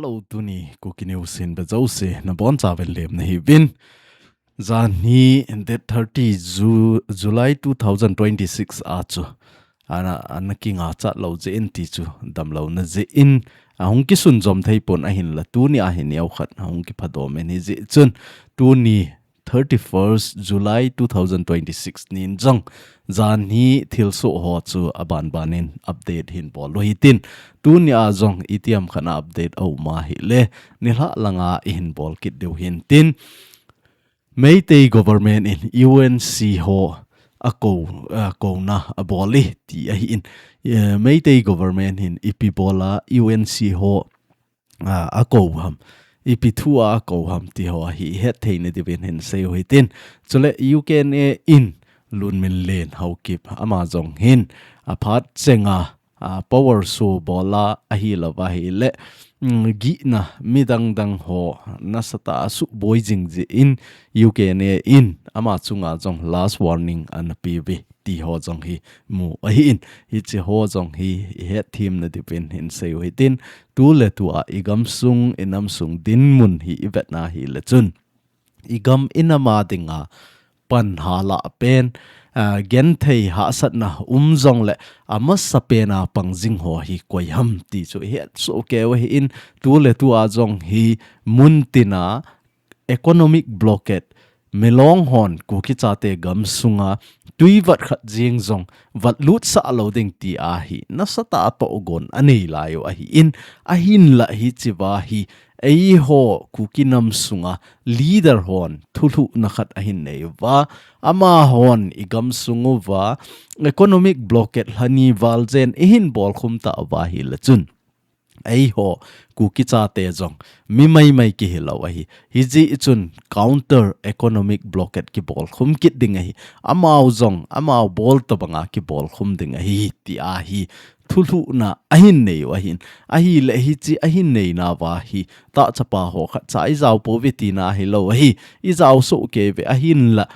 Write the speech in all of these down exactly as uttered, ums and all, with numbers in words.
Hello, tuni Kuki News hin be jouse nabonchauvin lemna hiuvin. Janhi date thirty Ju-, July two thousand twenty-six a chu ana, ana kingah chat lou jeh in ti chu damlouna jeh in ahung kisunjom thei pon ahinla tuni ahi neokhat ahung kiphadom in hijeh chun tuni thirty-first July two thousand twenty-six nin jong janhi thilsoh ho chu abanban in update hin bol u hitin. Tuni a jong itiham khat a update aum ahile nilhah langa ihin bol kit diu hintin. Meitei government in U N C ho akou, akouna abol e ti ahin. Eh, Meitei government hin ipi bola U N C ho a, akou ham, ipi thu a akou ham ti ho hi ihet theina diuvin hin sei u hitin. Chule U K N A in Lunminlen Haokip ama jong hin aphat chenga, a, power show bola ahilouva ahile, mm, gihna midang dang ho nasatah a suboi jing jeh in U K N A in ama chunga jong last warning ana peuve ti ho jong hi mu ahin, hiche ho jong hi ihet themna diuvin hin sei u hitin, tuletu a igamsung, inamsung dinmun hi ivetna hile chun igam inama dinga pan hala pen, a, genthei hahsatna um jongle amasapen a pang jing ho hi koi ham ti chu ihet soh kei u ahin, tuletu a jong hi muntina economic blockade, Milong hon Kuki chate gamsunga tui vat khat jeng jong vat lutsah lou ding ti ahi nasatah a tohgon anei lai u ahin, ahinla hichea hi eiho Kuki nam sunga leader hon thulhuhna khat ahin nei uva, amahon igamsung uva economic blockade lhani val jen ihin bolkhum tauva ahile chun eiho Kuki chate jong mi maimai kihilou ahi. Hijeh chun counter economic blockade kibolkhum kit ding ahi. Amau jong, amau bol tobanga kibolkhum ding ahi ti ahi thulhuhna ahin nei u ahin. Ahile hiche ahin neinauva hi tahchapa ho khatcha ijao pouve tina ahilou ahi. Ijao soh kei uve ahinla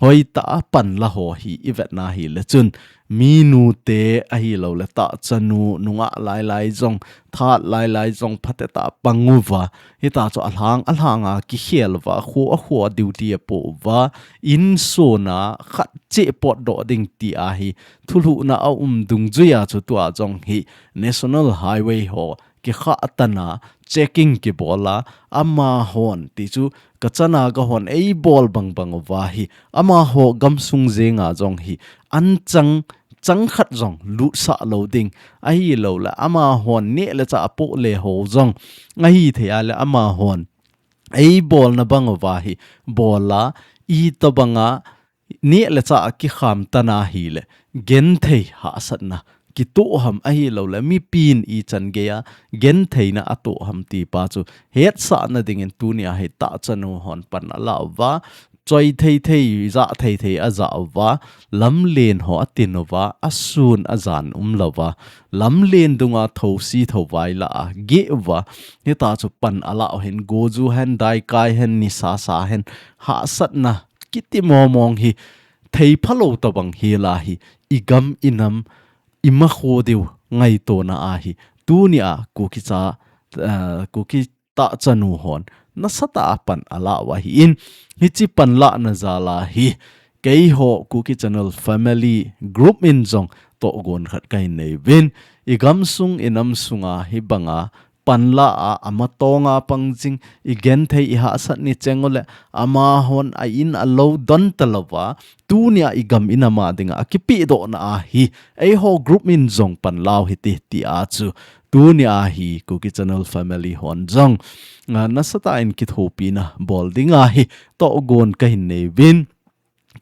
hoitah a panla ho hi ivetna hile chun minute ahilouleh tahchanu, nungah lailai jong, that lailai jong phatetah a pang uva, hitachu alhang, alhanga kikhel uva, akho, akho a duty apoh uva, insung a khat cheh potdoh ding ti ahi thulhuhna aum dungjuia chu tua jong hi National Highway ho kikhah tana checking kibola, amahon tichu kachana kahon eibol bangbang uva hi amaho gamsung jenga jong hi anchang chang khat jong lutsah lou ding ahilouleh amahon neh le chah apoh le ho jong ahithei a le amahon eibolna bang uva hi bola, itobanga neh le chah a kikham tana hile genthei hahsatna kitoh ham ahilouleh mipin ichan geiya gentheina atoh ham tipa chu hetsahna dingin tunia hi tahchanu hon pan ala uva, choi thei thei, jah thei thei ajah uva, lamlen ho atin uva, asun ajan umlouva, lamlen dunga thousi thouvai lah a geh uva, hitachu pan ala u hin goju hen, daikai hen, nisa sa hen, hahsatna kiti momong hi theiphalou tobang hila hi igam inam imakho diu ngaitona ahi tunia Kuki cha, eh, Kuki tahchanu hon nasatah a pan ala u ahin, hiche panlahna jal a hi keiho Kuki Channel family group in jong tohgon khat kahin nei uvin, igamsung inamsunga hibanga panla a, amatonga pang jing, igenthei ihahsat ni cheng uleh, amahon a in alou don talouva, tunia igam inam a dinga akipehdohna ahi, eiho group in jong panla u hite tia chu tunia hi Kuki Channel family hon jong, ah, nasatah in kithopina bol dinga hi tohgon kahin nei uvin.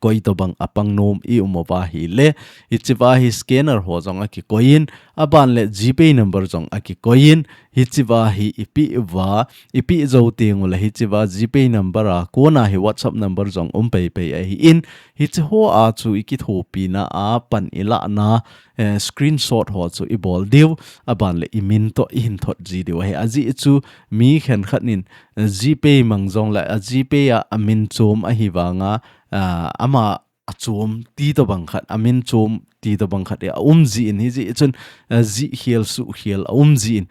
Koi tobang apang nom i um uva ahile, hichea hi scanner ho jong akikoi in, aban le GPay number jong akikoi in, hichea hi ipeh uva, ipeh jou teng uleh hichea GPay number a kona hi WhatsApp number jong um peipei ahin, hiche ho a chu ikithopina a pan ilahna, eh, screenshot ho chu ibol diu, aban le imin toh ihin thot ji diu ahi. Ajeh chu mi khenkhat nin, eh, GPay mang jongleh, a GPay a amin chom ahivanga, ah, ama achom ti tobang khat, amin chom ti tobang khat aum jin, hijeh chun, ah, jihkhel suhkhel aum jin.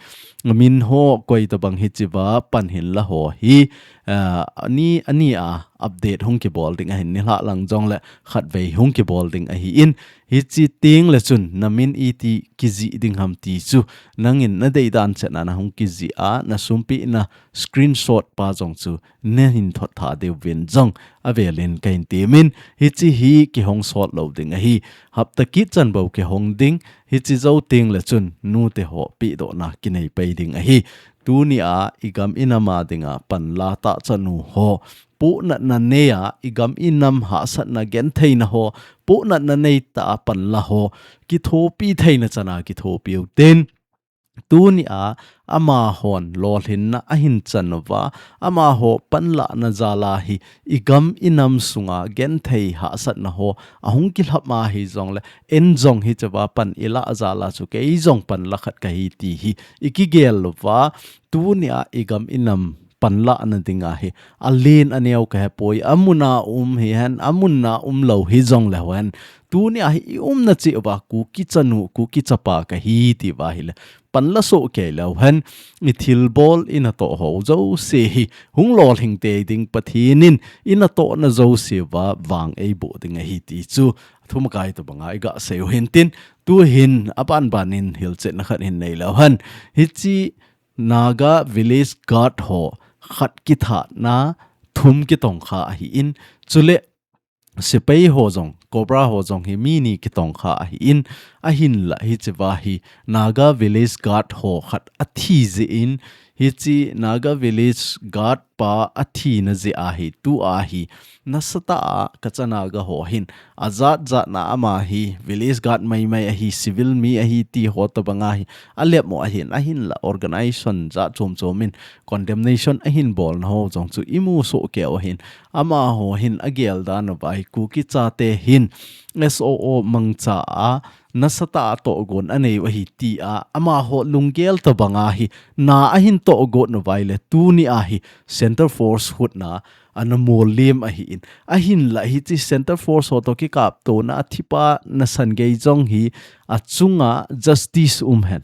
min ho koi tabang hichiva pan hin la ho hi, ah, ani, ani a update hung kibol ding ahin, nilhah lang jongle khatvei hung kibol ding ahin, hichi teng le chun na min iti kijih ding ham ti chu nangin na deidan chetna na hung kijih a, na sumpi na screenshot pa jong chu na hin thot tha diuvin jong avelin ka hin temin, hichi hi kihong sot lo ding ahi. Hapta kit chan bou kihong ding, hichi jou teng le chun nute ho pehdohna kinei pei ding ahi. Tuni a i gam i nam a dinga panla tah chanu ho, puhnatna nei a i gam i nam hahsatna gentheina ho, puhnatna nei tah a panla ho kithopi theina chan a kithopi u tin, tuni a amahon lolhinna ahin chan uva, amaho panlahna jal a hi i gam i nam sunga genthei hahsatna ho ahung kilhap a hi jongle, en jong hichiva pan i lah jal a chu kei jong panla khat ka hi ti hi i kigel uva, tuni a i gam i nam panlahna dinga hi alen aneo ka hepoi, amun a um hihen, amun a um lo hi jongle hohen, tuni a hi i umna cheh uva Kuki chanu, Kuki chapa ka hi ti uva hile, panla soh kei leuhen, i thilbol i natoh ho jouse hi hung lolhing tei ding, Pathen in i natohna jouse uva vang eiboh ding ahi ti chu thumakai tabanga i gasei u hin tin, tuhin aban ban in hilchetna khat hin nei leuhen. Hichi Naga Village Guard ho khat kithatna thum kitongkha ahin, chule sepai ho jong, Cobra ho jong hi mi ni kitongkha ahin, ahinla hichiva hi Naga Village Guard ho khat athi jeh in, hichi Naga Village Guard pa athina jeh a hi, tua hi nasatah a Kacha Naga ho hin ajat jat na ama hi Village Guard maimai ahi, civil mi ahi ti ho tabanga hi alep mo ahin, ahinla organization jat chom chom in condemnation ahin bolna ho jong chu i mu soh kei u ahin, amaho hin agel dan uva hi Kuki chate hin S O O mangcha a nasatah a tohgon anei u ahi ti a amaho lunggel tabanga hi na ahin tohgon uva ile, tuni a hi Centre Force khutna ana mol lem ahin, ahinla hichi Centre Force ho toh kikaptona a thipa nasan gei jong hi achunga justice um hen.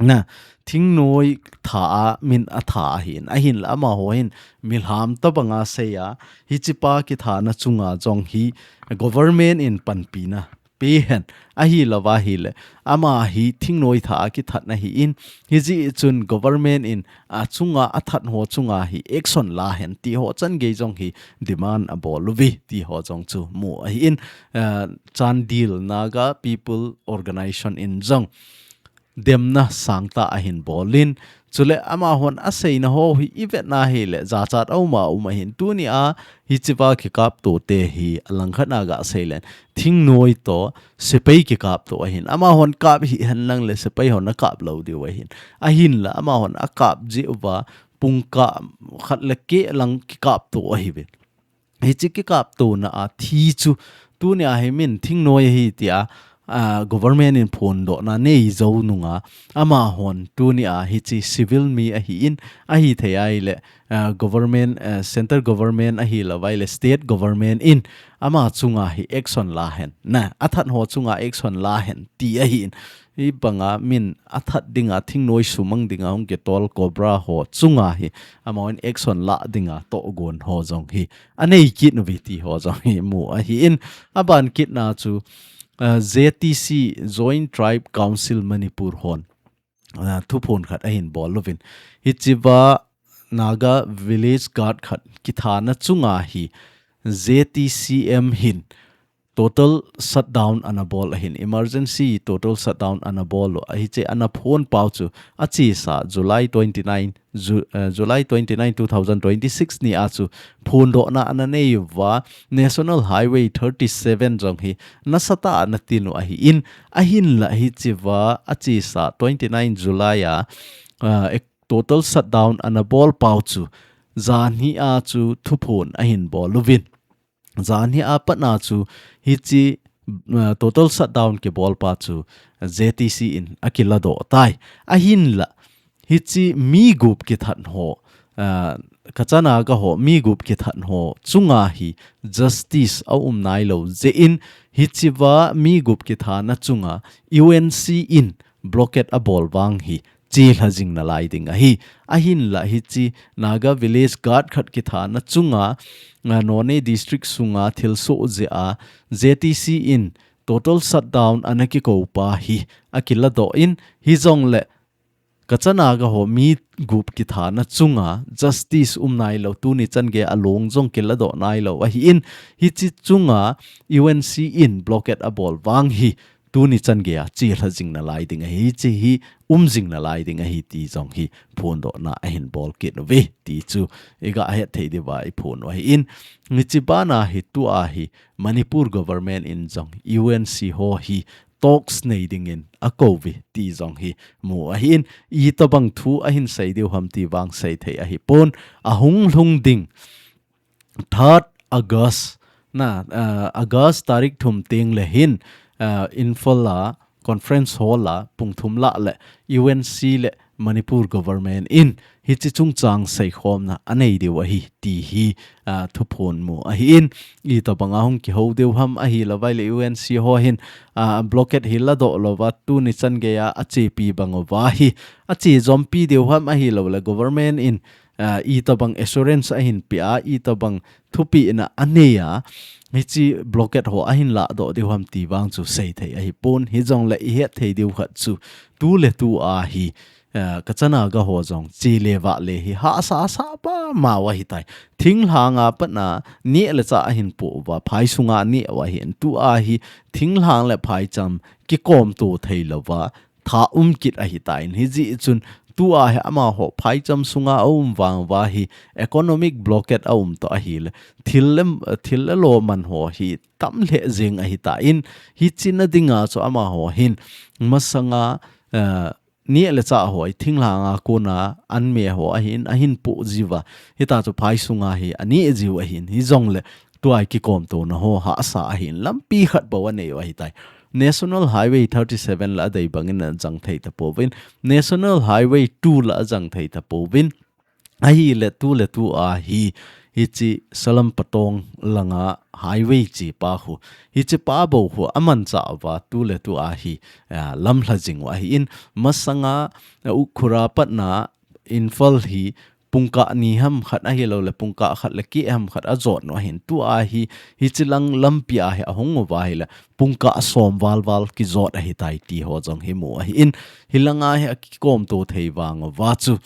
Na, thingnoi tha a min atha ahin, ahinla amaho hin milham tabanga sei a, hichipa kithana chunga jong hi government in panpina pe hen, ahilouva hile, ama hi thingnoi tha a kithat ahin, hijeh chun government in achunga athat ho chunga hi action la hen ti ho chan gei jong hi demand abol uve ti ho jong chu mu ahin, ah, Chandel Naga People Organization in jong demna sangtah ahin bolin, chule amahon aseina ho hi i vetna hile jachat aum a um ahin, tuni a hichiva kikapto te hi alangkhat a gasei len, thingnoi toh sepai kikapto ahin, amahon kap hihen lang le sepai hon akap lou diu ahin, ahinla amahon akap jeh uva pungkah khat le keh lang kikapto ahiuve. Hichi kikaptona a thi chu tuni a hi min thingnoi ahi tia, ah, government in phondohna nei jou nunga, amahon tuni a hichi civil mi ahin, ahithei a ile, ah, government, ah, centre government ahilouva ile state government in ama chunga hi action la hen, na, athat ho chunga action la hen ti ahin, hibanga min athat dinga, thingnoi sumang dinga hung kitol Cobra ho chunga hi amahon action la dinga tohgon ho jong hi anei kit uve ti ho jong hi mu ahin, aban kitna chu, ah, J T C, Joint Tribe Council Manipur hon, ah, thuphon khat ahin bol uvin, hichiva Naga Village Guard khat kithana chunga hi J T C M hin total shutdown ana bol ahin, emergency total shutdown ana bol u ahi, hiche ana phon pau chu achesa July twenty-nine, Ju-, eh, July twenty-nine, two thousand twenty-six ni a chu phondohna ana nei uva, National Highway thirty-seven jong hi nasatah a ana tin u ahin, ahinla hichiva achesa twenty-nine July a, ah, ek-, total shutdown ana bol pau chu janhi a chu thuphon ahin bol uvin. Janhi a pat na chu hichi, uh, total shutdown kibol pa chu J T C in akiladoh tai. Ahinla, hichi mi gup kithat ho, uh, Kacha Naga ho, mi gup kithat ho chunga hi justice aum nailou jeh in, hichiva mi gup kithana chunga U N C in blockade abol vang hi chelha jing nalai ding ahi. Ahinla hiche Naga Village Guard khat kithana chunga, a, Noney District sunga thilsoh jeh a Z T C in total shutdown ana kikou pa hi akiladoh in, hijongle Kacha Naga ho mi gup kithana chunga justice um nailou, tuni chan geiya along jong kiladoh nailou ahin, hiche chunga U N C in blockade abol vang hi tuni chan geiya chelha jing nalai ding ahi, hiche hi um jing nalai ding ahi ti jong hi phondohna ahin bol kit uve ti chu iga het thei diuva iphon u ahin, hiche bana hi tua hi Manipur government in jong U N C ho hi talks nei dingin akou uve ti jong hi mu ahin, itobang thu ahin sei diu ham ti vang seithei ahipon, ahung lhung ding third August na, ah, August tarik thum tengle hin, ah, Imphal a conference hall a pung thum lah le U N C le Manipur government in hiche chungchang seikhomna anei diu ahi ti hi, ah, thuphon mu ahin, itobanga hung kihou diu ham ahilouva ahile U N C ho hin, ah, blockade hi ladoh louva tuni chan geiya achepi bang uva hi, ache jompi diu ham ahilouleh government in, ah, itobang assurance ahin pea, itobang thupehna anei a, hiche blockade ho ahin ladoh diu ham ti vang chu seithei ahipon, hijongle ihet thei diu khat chu tuletua hi, eh, Kacha Naga ho jong chele vale hi hahsa sah pa mau ahitai. Thinglhanga patna neh le chah ahin poh uva, phai sunga neh u ahin, tua hi thinglhang le phaicham kikomto theilouva tha um kit ahitan, hijeh chun tua hi amaho phaicham sunga aum vang uva hi economic blockade aum toh ahile thil le, thil le lo man ho hi tam lheh jeng ahitan, hiche na dinga chu amaho hin masanga, eh, neh le chah ho hi thinglhanga kona an me ho ahin, ahin poh jiuva, hita chu phai sunga hi aneh jiu ahin, hijongle tua hi kikomtona ho hahsa ahin, lampi khat bou anei u ahitai. National Highway thirty-seven la adei bangin ajang thei tapouvin, National Highway two la ajang thei tapouvin, ahile tuletua hi, hiche Salam Patong langa highway chepa khu, hichepa bou khu amanchah uva tuletua hi, ah, lamlha jing u ahin, masanga, ah, Ukhrul a patna Imphal hi pungkah ni ham khat ahilouleh pungkah khat le keh ham khat ajot u ahin, tua hi, hiche lang lampia hi ahung uva ahile pungkah som val val kijot ahitai ti ho jong hi mu ahin, hilanga hi akikomto thei vang uva chu,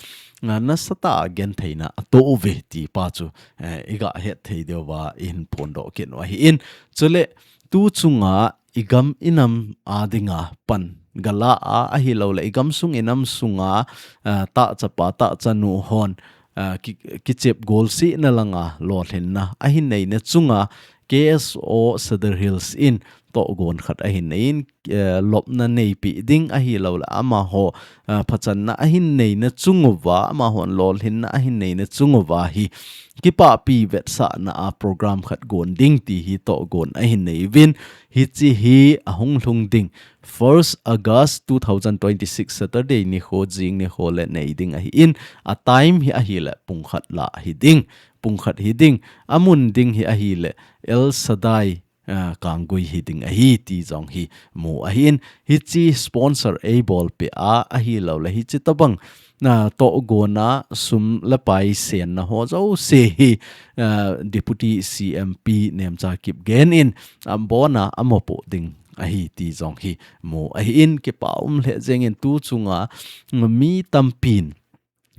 ah, nasatah a gentheina atoh uve ti pa chu, eh, iga het thei diuva ihin phondoh kit u ahin. Chule tu chunga igam inam a dinga pan gala a ahilouleh igam sung inam sunga, ah, tahchapa tahchanu hon, ah, ki, kichep golsehna langa lolhinna ahin neina chunga K S O Sadar Hills in tohgon khat ahin neiyin, eh, lopna neipeh ding ahilouleh amaho, ah, phachanna ahin neina chung uva, amahon lolhinna ahin neina chung uva hi kipahpi vetsahna a program khat gon ding ti hi tohgon ahin nei uvin, hiche hi ahung lhung ding first August two thousand twenty-six Saturday nikho, jing nikho le nei ding ahin, a time hi ahile pungkhat lah hiding, pungkhat hiding, amun ding hi ahile El Shaddai, ah, Kanggui hiding ahi ti jong hi mu ahin, hiche sponsor eibolpeh a ahilouleh hiche tobang, ah, tohgona sum le pai senna ho jouse hi, ah, Deputy C M P Nemcha Kipgen in abona amopoh ding ahi ti jong hi mu ahin, kipa um lheh jengin tu chunga mi tampin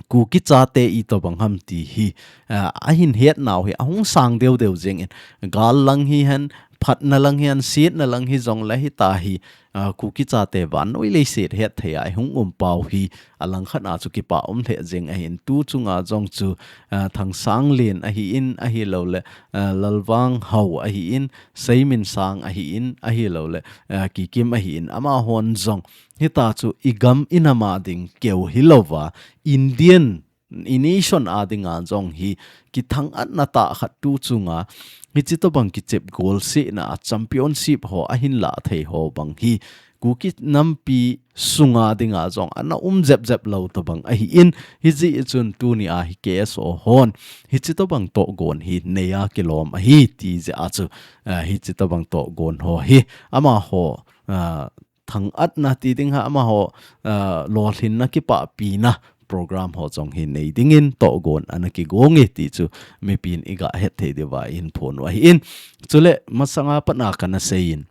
Kuki chate itobang ham ti hi, ah, ahin hetnau hi ahung sang deu deu jengin, gal lang hihen, phatna lang hihen, setna lang hijongle hita hi, ah, Kuki chate vannoi leiset hetthei a ihung umpau hi alangkhat a chu kipa um lheh jeng ahin, tu chunga jong chu, ah, Thangsanglen ahin, ahilouleh, ah, Lalvanghao ahin, Seiminthang ahin, ahilouleh, ah, Kikim ahin, amahon jong hita chu igam inam a ding keu hilouva, Indian, i nation a dinga jong hi kithang-atna tah khat tu chunga hiche tobang kichep golsehna a championship ho ahin lah thei ho bang hi Kuki nampi sunga dinga jong ana um jep jep lou tobang ahin, hijeh chun tunia hi K S O hon hiche tobang tohgon hi neiya kilom ahi ti jeh a chu, ah, hiche tobang tohgon ho hi amaho, ah, thangatna ti ding ham, amaho, ah, lolhinna kipahpina program ho jong hi nei dingin tohgon ana kigong e ti chu mipin i gah het thei diuva i hin phon u ahin. Chule masanga pat a kana seiyin,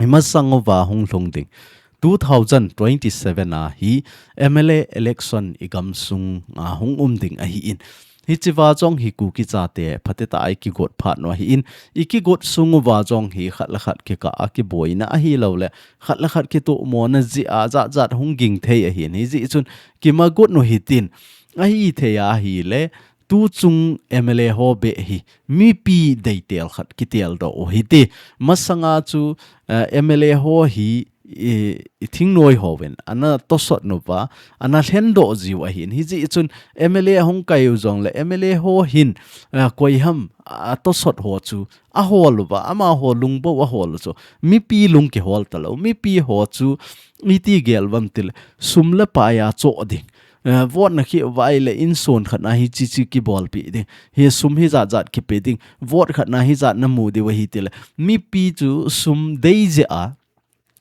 i masang uva hung lhung ding two thousand twenty-seven a hi M L A election i gamsung a hung um ding ahin. Hiche va jong hi Kuki chate phatecha a i kigot phat u ahin, i kigot sung uva jong hi khat le khat kikah a kiboina ahilou le khat le khat kitomona jeh a jat jat hung ging thei ahin. Hijeh chun kimagot u hitin, ahithei ahile, tuchung M L A ho beh hi mipi deitel khat kitel doh u hite. Masanga chu, eh, M L A ho hi, i, i thingnoi hovin ana tosot uva, ana lhen doh jiu ahin. Hijeh chun M L A hung kai u jongle M L A ho hin, eh, koi ham a tosot ho chu ahol uva, amaho lung bou ahol u chu. Mipi lung kihol talou, mipi ho chu iti gel uvam tile, sum le pai a choh ding. Eh, vote na khel uva ahile insun khat na hiche hiche kibolpeh ding. Hi sum hi jat jat kipe ding. Vote khat na hi jat na mu diu ahi tile. Mipi chu sum dei jeh a,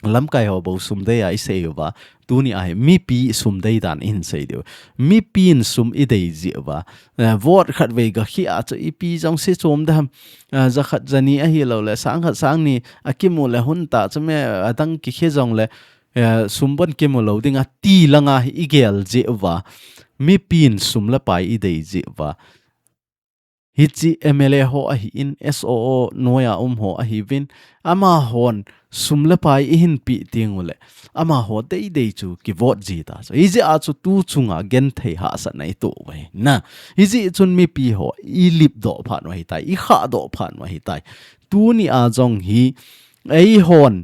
lamkai ho bou sum dei a i sei uva. Tuni a hi mipi sum dei dan i hin sei diu. Mipin sum i dei jeh uva. Eh, vote khat vei ga khel a chu ipi jong se chom dam. Eh, ja khat ja ni ahilou le, sang khat sang ni a kimu le hun ta chu me adang kikhe jongle, eh, sum bon kimu lou ding a ti langa hi i gel jeh uva. Mipin sum le pai i dei jeh uva. Hiche M L A ho ahin, S O O noi a um ho ahiuvin, amahon sum le pai i hin pe teng ule, amaho dei dei chu kivote ji ta. So, hijeh a chu tuchunga genthei hahsatna i toh u ahi. Na, hijeh chun mipi ho i lip doh phat u ahitai, i khah doh phat u ahitai. Tuni a jong hi, eihon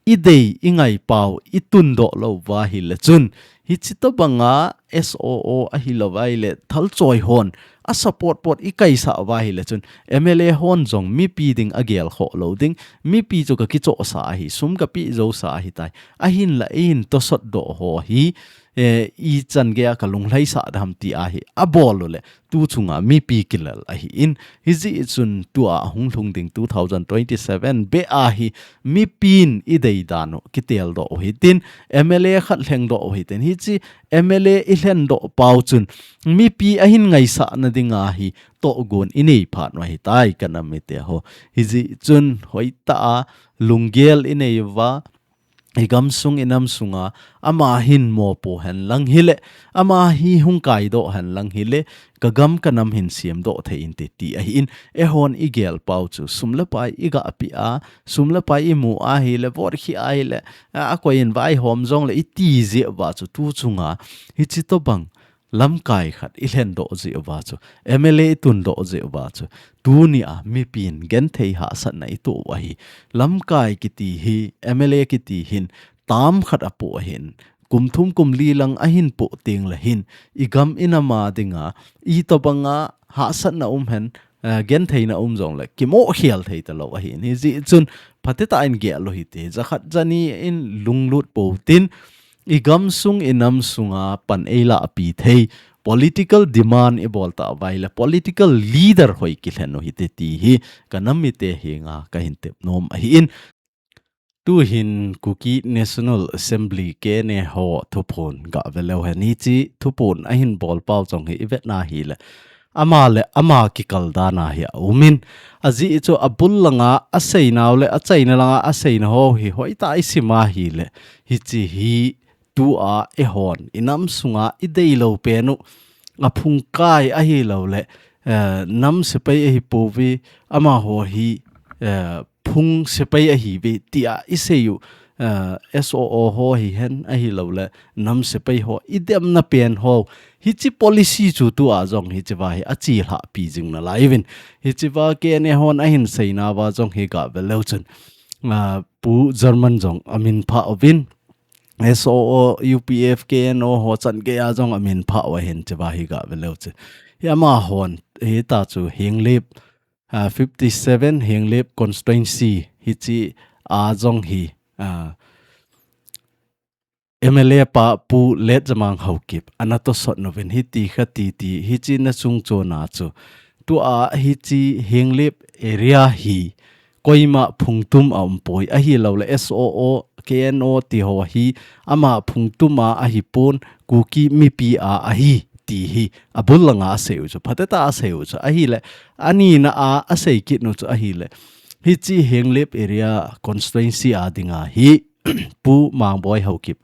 i dei, i ngaipau, i tundoh lou uva ahile chun, hiche tobanga S O O ahilou va ahile, thalchoi hon a support pot i kaisah uva ahile chun, M L A hon jong mipi ding a gelkhoh lou ding, mipi chu ka kichohsa ahi, sum ka pe jousa ahitai. Ahinla i hin tosot doh ho hi, eh, ichan geiya ka lunglhaisah dam ti ahi, abol ule, tuchunga mipi kilel ahin, hijeh chun tua hung lhung ding two thousand twenty-seven beh a hi mipin i dei dan u kitel doh u hitin, M L A khat lheng doh u hitin, hiche M L A i lhen doh pau chun mipi ahin ngaisah na dinga hi tohgon i nei phat u ahitai ka nam mite ho. Hijeh chun hoitah a lunggel i nei uva, i gamsung i namsunga, ama hin mopo hen lang hile, ama hi hung kaidoh hen lang hile, ka gam ka nam hin siamdoh thei inte ti ahin, eihon i gelpau chu, sum le pai i ga pe a, sum le pai i mu ahile, vote khel ahile, a, a koi in vaihom jongle i ti jeh uva chu tuchunga, hiche tobang lamkai khat i lhen doh jeh uva chu, M L A i tundoh jeh uva chu, tuni a mipin genthei hahsatna i toh u ahi. Lamkai kiti hi, M L A kiti hin, term khat apoh ahin, kum thum kum li lang ahin poh teng le hin, i gam i nam a dinga, itobanga hahsatna um hen, eh, gentheina um jongle, kimoh khel thei talou ahin. Hijeh chun, phatecha in gel u hite, ja khat ja ni in lunglut pou tin, i gamsung i namsunga pan ei lahpi thei, political demand i bol tah uva ahile, political leader hoi kilhen u hite ti hi, ka nam mite henga ka hin tep nom ahin. Tuhin Kuki National Assembly, K N A ho thuphon ga ve leu hen, hiche thuphon ahin bol pau jong hi i vet na hile, ama le ama kikal dan a hi a um in, ajeh chu abul langa a seinau le achaina langa a seina ho hi hoitah i sim a hile, hiche hi tua eihon i namsunga i deilou pen u, aphung kai ahilou le, eh, nam sepai ahi pouve, amaho hi, eh, phung sepai ahiuve tia i sei u, eh, S O O ho hihen ahilou le, nam sepai ho i demna pen ho, hiche policy chu tua jong hiche va hi achelhah pi jing nalai uvin. Hiche va K N A hon ahin seina va jong hi ga ve leu chun, ah, Pu German jong amin phah uvin. S O O, U P F, K N O ho chan geiya jong amin phah u ahin hiche va hi ga ve leu chun. Hi amahon, hita chu Henglep, ah, fifty seven Henglep constituency hiche a jong hi, ah, M L A pa Pu Letjamang Haokip ana tosot uvin hiti kha titi hiche na chung chona chu. Tua hiche Henglep area hi koima phungtum a umpoi, ahilouleh S O O, K N O ti ho hi ama phungtum a ahipon, Kuki mipi a ahi ti hi abul langa asei u chu, phatah a asei u chu ahileh, anina a asei kit u chu ahileh, hiche Henglep area constituency a dinga hi Pu Mangboi Haokip,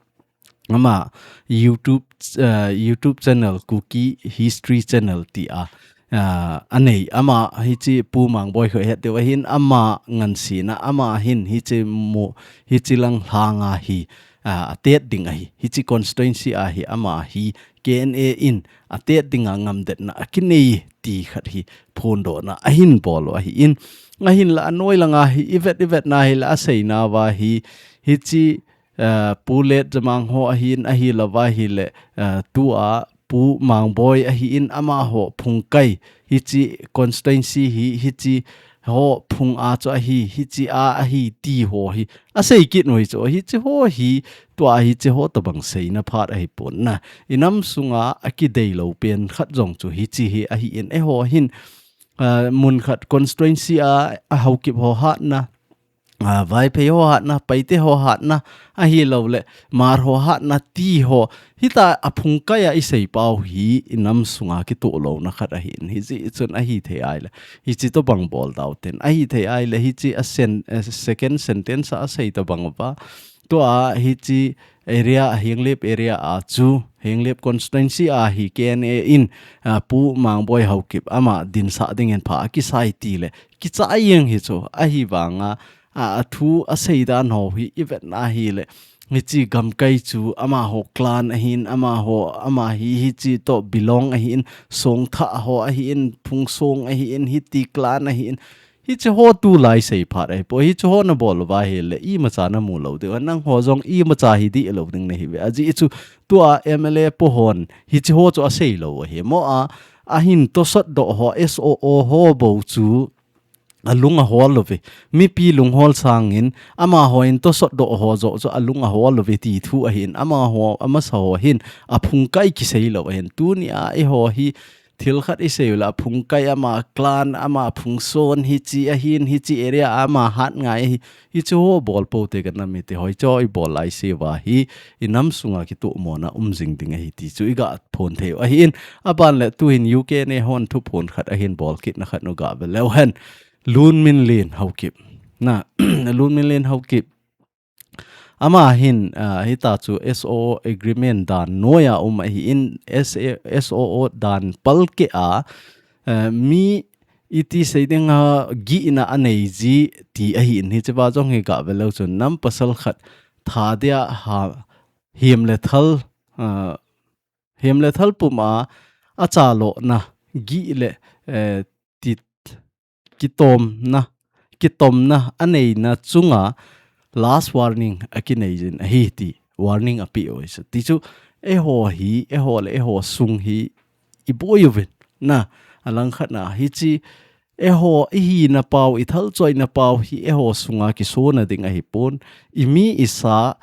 ama YouTube, uh, YouTube channel, Kuki History Channel ti a, uh, anei, ama hiche Pu Mangboi ho het deu ahin, ama ngansena, ama hin hiche mo, hiche lang lhanga hi, uh, atet ding ahi, hiche constituency a hi ama hi K N A in atet dinga ngamdetna akinei ti khat hi phondohna ahin bol u ahin, ahinla anoi langa hi ivet ivetna hileh aseinauva hi, hiche uh, Pu Letjamang ho ahin, ahilouva hileh, uh, tua Pu Mangboi ahin, amaho phungkai, hiche constituency hi, hiche ho phung a chu ahi, hiche a ahi ti ho hi asei kit u hi chu, hiche ho hi, tua hiche ho tobang seina phat ahipon na. Inam sunga akideilou pen khat jong chu hiche hi ahin, eiho hin, uh, mun khat constituency a, a Haokip ho hatna, uh, Vaiphei ho hatna, Paite ho hatna, ahilouleh Hmar ho hatna ti ho, hita a phungkai a isei pau hi inam sunga kitoh louna khat ahin, hijeh chun ahithei ahileh, hiche tobang bol dau ten, ahithei ahileh, hiche a sen-, eh, second sentence a asei tobang uva, tua hiche area, Henglep area a chu, Henglep constituency a hi K N A in, uh, Pu Mangboi Haokip ama dinsah dingin pha akisai tileh, kichai jeng hi chu, ahivanga, a, athu asei dan ho hi ivetna hileh, hiche gamkai chu amaho clan ahin, amaho, ama hi hiche toh belong ahin, Songtha ho ahin, Phungsong ahin, hiti clan ahin, hiche ho tulai sei phat ahipoi, hiche ho nabol uva hileh, imacha namu lou diu, nangho jong imacha hi dih lou ding nahiuve. Ajeh chu tua M L A po hon hiche ho chu asei lou ahi. Mo a, ahin tosot doh ho, S O O ho bou chu alung ahol uve. Mipi lunghol sangin, amaho in tosot doh ho joh chu alung ahol uve ti thu ahin, amaho, amasa ho hin, aphungkai kisei lou ahin. Tunia eiho hi, thil khat isei uleh, aphungkai ama clan, ama Phungsong hiche ahin, hiche area ama hat ngai ahi, hiche ho bol pou te kanam mite ho, hiche ho ibol lai seuva hi, inam sunga kitohmona um jing ding ahi ti chu iga phon thei u ahin, aban leh tuhin U K N A hon thuphon khat ahin bol kitna khat nu ga ve leu hen. Lunminlen Haokip. Na, Lunminlen Haokip. Ama hin, ah, hita chu S O O agreement dan noiya um ahin, S A, S O O dan palkeh a, eh, mi iti sei ding a gihna anei ji ti ahin, hicheva jong hi ga ve leu chun nam pasal khat tha dia ha, hem le thal, ah, hem le thal pum a, achalona, gih le, eh, tit, kitomna, kitomna aneina chunga last warning akinei jin ahi ti warning apeh u ahi. Ti chu eiho hi, eiho le eiho sung hi iboi uvin. Na, alangkhat na hiche eiho ihina pau, ithalchoina pau hi eiho sunga kisona ding ahipon. Imi isa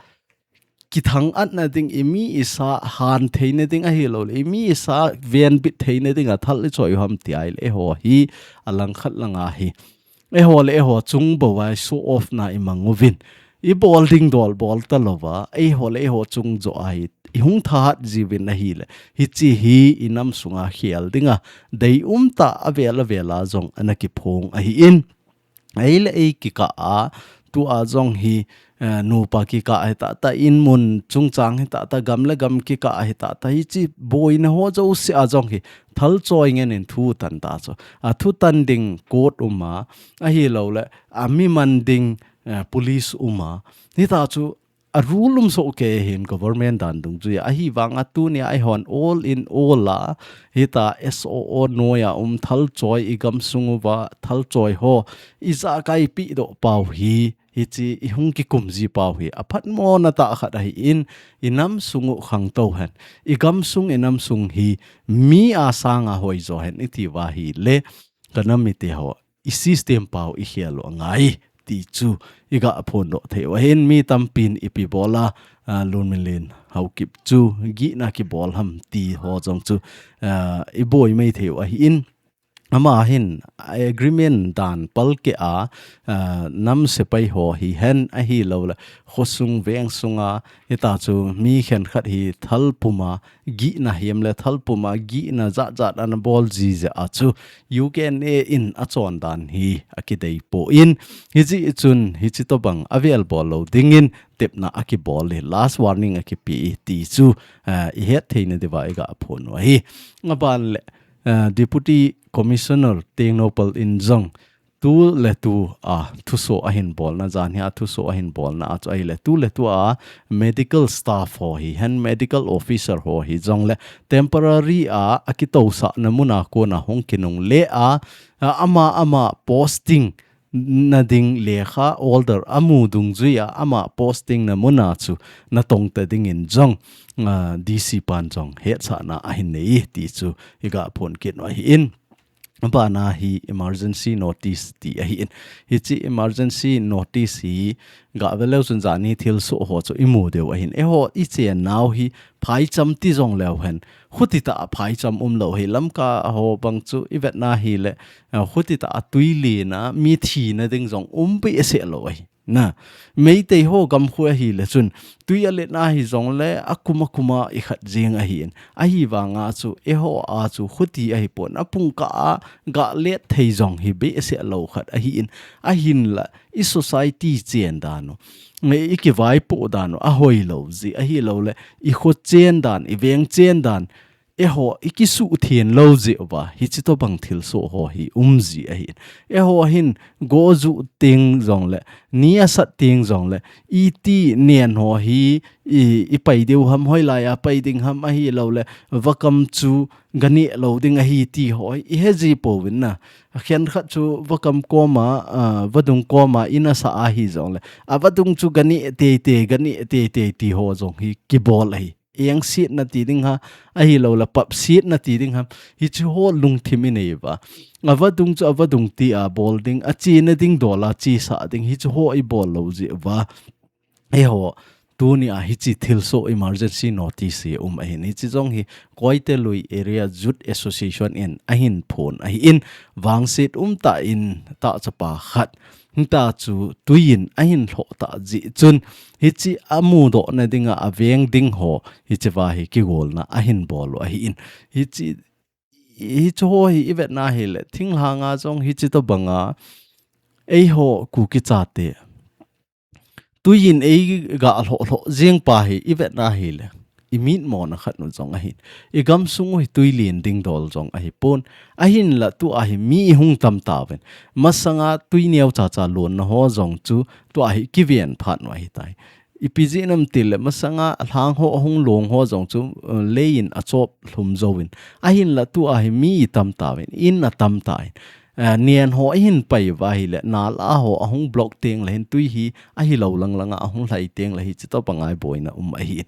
kithang-atna ding, imi isa han theina ding ahilouleh, imi isa venbit theina ding a thal ichoi u ham ti ahileh, eiho hi alangkhat langa hi, eiho le eiho chung bou a show off na imang uvin, ibol ding dol bol talouva, eiho le eiho chung joh a hi ihung thahat jiuvin ahileh, hiche hi inam sunga khel dinga deium tah avel avel a jong ana kiphong ahin. Eile ei kikah a, tua jong hi, eh, nupa kikah hi tata, inmun chungchang hi tata, gam le gam kikah hi tata, hiche boina ho jouse a jong hi thalchoi ngen in thutan ta chu. Athutan ding court um a, ahilouleh, ami man ding, eh, police um a. Hita chu a rule um soh kei hin government dan dungjuia. Ahivanga tunia eihon all in all a, hita S O O noiya um thalchoi, igamsung uva thalchoi ho ijakai pehdoh pau hi, hiche ihung kikum ji pau hi aphatmona tah khat ahin, inam sung u khangtou hen. Igamsung, inam sung hi mi a sanga hoijo hen iti uva ahileh, kanam mite ho, i system pau ikhel u angai ti chu iga phondoh thei u ahin. Mi tampin ipi bol a, ah, Lunminlen Haokip chu gihna kibol ham ti ho jong chu, ah, iboi mai thei u ahin. Ama hin agreement dan palkeh a, ah, nam sepai ho hihen ahilouleh khosung vengsunga hitachu mi khenkhat hi thalpuma gihna hiamleh thalpuma gihna jatjat ana bol jijeh a chu U K N A in achon dan hi akidei poi. Hijeh chun hitobang avel bol lou dingin tepna akibol hi last warning akipe ti chu, ah, ihet theina diuva iga phon u ahi. Aban le, ah, Deputy Commissioner Tengnoupal in jong tuletua thusoh ahin bolna, janhia thusoh ahin bolna a chu ahileh tuletua medical staff ho hihen medical officer ho hijongleh temporary a akitousahna muna kona hung kinungle a, ah, ama ama posting nading lekha order amu dungjuia ama posting na muna chu natong ta dingin jong, ah, D C pan jong hetsahna ahin nei ti chu iga phon kit u ahin. Abana hi emergency notice ti ahin. Hiche emergency notice hi gavel leu chun janhi thilsoh ho chu imu diu ahin. Eiho ichennau hi phaicham ti jongleu hen, khutitah a phaicham umlou hi. Lamka ho bang chu ivetna hileh, ah, khutitah a tui lena mi thina ding jong um behseh lou ahi. Na, Meitei ho gamkhu ahileh chun tui aletna hijongleh akum akuma ikhat jing ahin. Ahivanga chu eiho a chu khuti ahipon, apung kah a galet thei jong hi behseh lou khat ahin. Ahinla i society chen dan u, ikivaipoh dan u ahoilou jeh ahilouleh ikho chen dan, iveng chen dan eiho ikisuhtheng lou jeh uva hitobang thilsoh ho hi umji ahin. Eiho hin gojuh teng jongleh, ni asat teng jongleh, iti nen ho hi i, ipai diu ham, hoilai a pai ding ham ahilouleh vakam chu ganeh lou ding ahi ti ho hi iheji pouvin na. Khenkhat chu vakam koma, ah, vadung koma in asah ahijongleh, avadung chu ganeh teitei, ganeh teitei ti ho jong hi kibol ahi. Engsetna ti ding ham, ahilouleh papsetna ti ding ham, hiche ho lungthim inei uva. Avadung chu avadung tia bol ding, achena ding dola chesah ding, hiche ho ibol lou jeh uva. Eiho, tunia hiche thilsoh emergency notice hi um ahin. Hiche jong hi Koitelui Area Youth Association in ahin phon ahin, vangset umtah in tahchapa khat hita chu tuiyin ahin lhoh tah jeh chun, hiche amudoh nadinga aveng ding ho, hicheva hi kigolna ahin bol u ahin. Hiche, hiche ho hi ivetna hileh, thinglhanga jong hitobanga, eiho Kuki chate tuiyin eiga lhoh lhoh jeng pa hi ivetna hileh, imitmona khat u jong ahin. Igamsung u hi tui len ding dol jong ahipon. Ahinla tua hi mi ihung tam tauvin. Masanga tui neo chacha lonna ho jong chu tua hi kiven phat u ahitai. Ipi jeh ham tileh masanga lhang ho ahung long ho jong chu, uh, leiyin achop lhum jouvin. Ahinla tua hi mi itam tauvin, in atam tan. Eh, nen ho ahin pai uva hileh, nala ho ahung block tengleh hin tui hi ahilou langlanga ahung lhai tengleh hitobanga boina um ahi.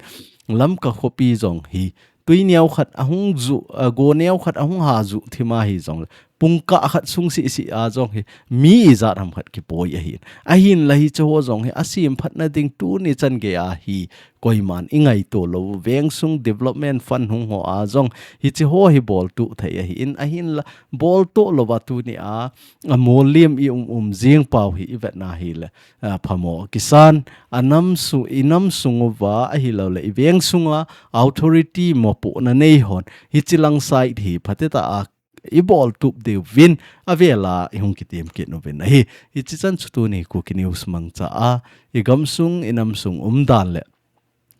Lamka khopi jong hi tui neo khat ahung ju, ah, go neo khat ahung ha ju thima hijongleh, pungkah khat sung sisi a jong hi mi ijat ham khat kipoi ahin. Ahinla hiche ho jong hi asemphatna ding tuni chan geiya hi koiman ingaito lou, vengsung development fund hung ho a jong hiche ho hi boltoh thei ahin. Ahinla boltoh louva tunia amolem i um um jeng pau hi ivetna hileh, ah, phamo kisan, anamsung, inamsung uva ahilouleh ivengsunga authority mopohna nei hon hiche lang side hi phatetah a iboltup diuvin avela ihung kitem kit uvin ahi. Hiche chan chu tuni Kuki News mangcha a, igamsung, inamsung umdan le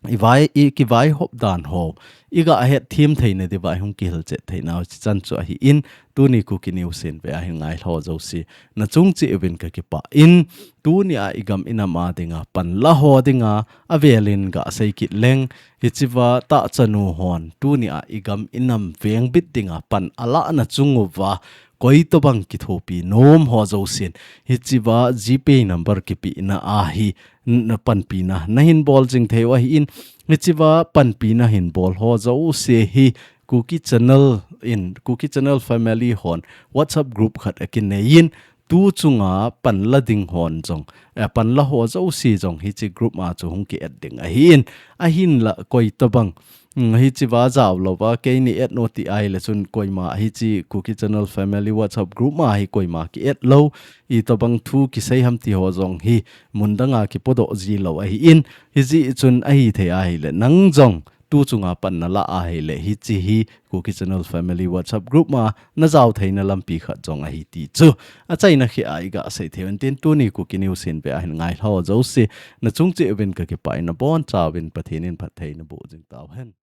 ivai, ikivaihop dan ho iga hetthem theina diuva ihung kihilchet theinau hiche chan chu ahin, tuni Kuki News in ve ahin ngailhah jouse nachung cheh uvin kakipah in, tunia igam inam a dinga panla ho dinga avelin gasei kit leng, hicheva tahchanu hon tunia igam inam vengbit dinga pan alahna chung uva koitobang kithopi nom ho jousen hicheva GPay number kipehna a hi n-, panpina nahin bol jing thei u ahin, hicheva panpina hin bol ho jouse hi Kuki Channel in, Kuki Channel family hon WhatsApp group khat akineiyin, tu chunga panla ding hon jong, eh, panla ho jouse jong hiche group a chu hung ki add ding ahin, ahinla koitobang Hmm, hichi va jao lou va, keini add nom ti ahile chun koima hichi Kuki Channel Family WhatsApp group ma hi koima ki add lou, itobang thu kisei ham ti ho jong hi mun danga kipodoh ji lou ahin, hijeh chun ahithei ahile nang jong tu chunga pan nala ahile hichi hi Kuki Channel Family WhatsApp group ma najao theina lampi khat jong ahi ti chu achaina khi a iga sei thei uvin tin tuni Kuki News in ve ahin ngailhah jouse nachung cheh uvin kakipah in nabonchauvin Pathen in phatthei naboh jing tauhen.